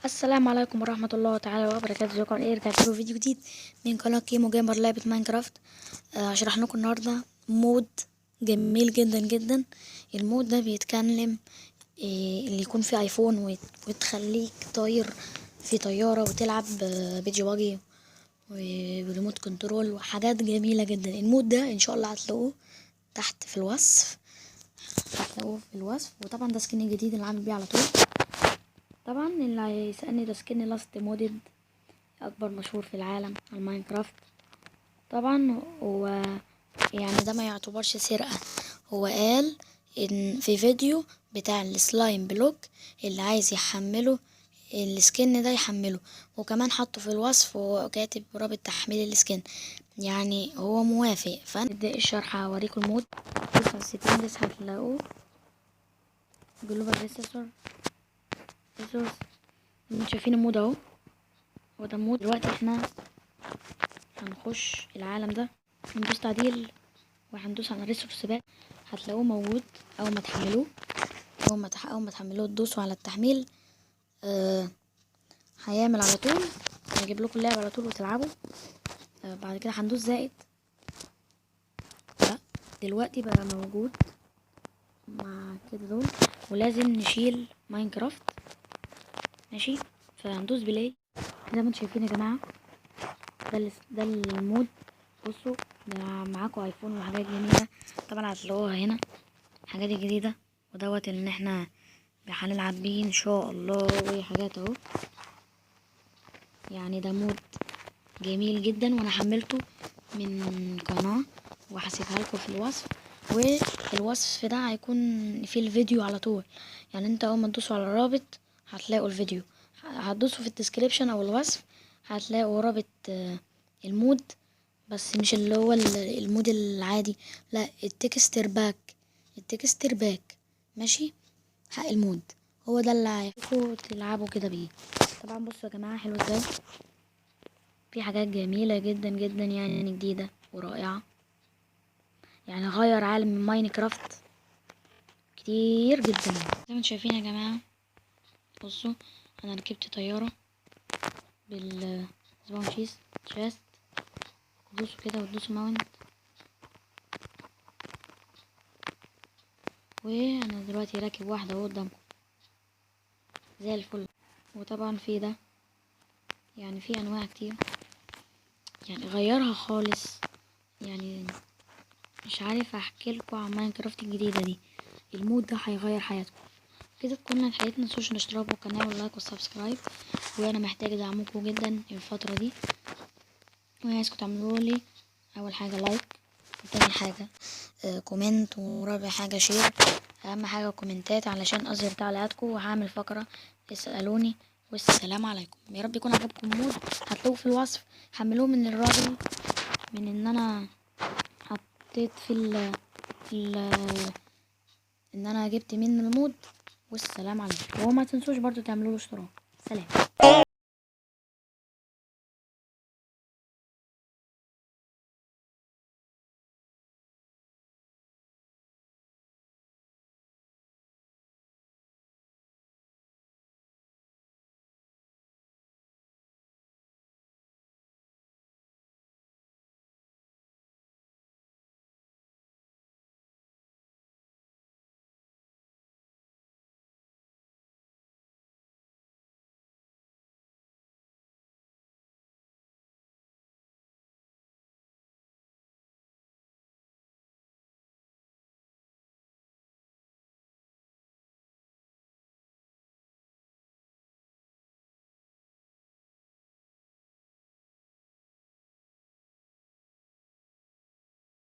السلام عليكم ورحمة الله تعالى وبركاته. ازيكم؟ ايه، رجعت لكم فيديو جديد من قناة كيمو جيمر لعبة ماينكرافت. هشرح لكم النهاردة mod جميل جدا جدا. ال mod ده بيتكلم اللي يكون فيه ايفون وتخليك طاير في طيارة وتلعب beach buggy و remote control وحاجات جميلة جدا. ال mod ده ان شاء الله هتلاقوه تحت في الوصف، هتلاقوه في الوصف. وطبعا ده skin جديد اللي عامل بيه على طول. طبعا اللي هيسألني ده skin Last Modded، اكبر مشهور في العالم على الماينكرافت. طبعا هو يعني ده ما يعتبرش سرقة، هو قال ان في فيديو بتاع ال slime block اللي عايز يحمله ال skin ده يحمله، وكمان حطه في الوصف وكاتب رابط تحميل ال skin، يعني هو موافق. فنبدأ الشرح، هوريكم ال mod. بصوا على ال settings هتلاقوه global resource. انتوا شايفين ال mod اهو، هو ده ال mod. دلوقتي احنا هنخش العالم ده، هندوس تعديل وهندوس على resource pack، هتلاقوه موجود. اول ما تحملوه تدوسوا على التحميل، هيعمل على طول، هيجيب لكم اللعبة على طول وتلعبوا. بعد كده هندوس زائد. لا، دلوقتي بقى موجود مع كده دول، ولازم نشيل ماينكرافت. ماشي، فهندوس play. زي ما انتم شايفين يا جماعه، ده ال mod. بصوا، ده معاكم ايفون وحاجات جميله، طبعا هتلاقوها هنا الحاجات الجديده، ودوت ان احنا هنلعب بيه ان شاء الله وحاجات اهو. يعني ده mod جميل جدا، وانا حملته من قناة وهسيبها لكم في الوصف، والوصف ده هيكون في الفيديو على طول. يعني انت اول ما تدوسوا على الرابط هتلاقوا الفيديو، هتدوسوا في ال description او الوصف هتلاقوا رابط ال mod، بس مش اللي هو ال mod العادي، لا، ال texture pack، ال texture pack ماشي، حق ال mod هو ده اللي هيخليكوا تلعبوا كده بيه. طبعا بصوا يا جماعة حلو ازاي، في حاجات جميلة جدا جدا، يعني جديدة ورائعة، يعني غير عالم من ماينكرافت كتير جدا زي ما انتم شايفين يا جماعة. بصوا، انا ركبت طيارة بال spawn chest، دوسوا كده وتدوسوا mount، وانا دلوقتي راكب واحدة اهو قدامكم زي الفل. وطبعا في ده يعني في انواع كتير، يعني غيرها خالص، يعني مش عارف احكي لكم عن ماينكرافت الجديدة دي. ال mod ده هيغير حياتكم كده. تكون حياتنا، متنسوش الاشتراك بالقناة وال like وال subscribe، وانا محتاجة دعمكم جدا الفترة دي، وعايزكم تعملوا لي اول حاجة like، وتاني حاجة comment، ورابع حاجة share. اهم حاجة كومنتات علشان اظهر تعليقاتكم، وهعمل فقرة اسألوني. والسلام عليكم، يا رب يكون عجبكم mod، هتلاقوه في الوصف، حملوه من الرابط من ان انا حطيت في ال ان انا جبت منه ال mod. والسلام عليكم، وما تنسوش برضو تعملوا له اشتراك. سلام.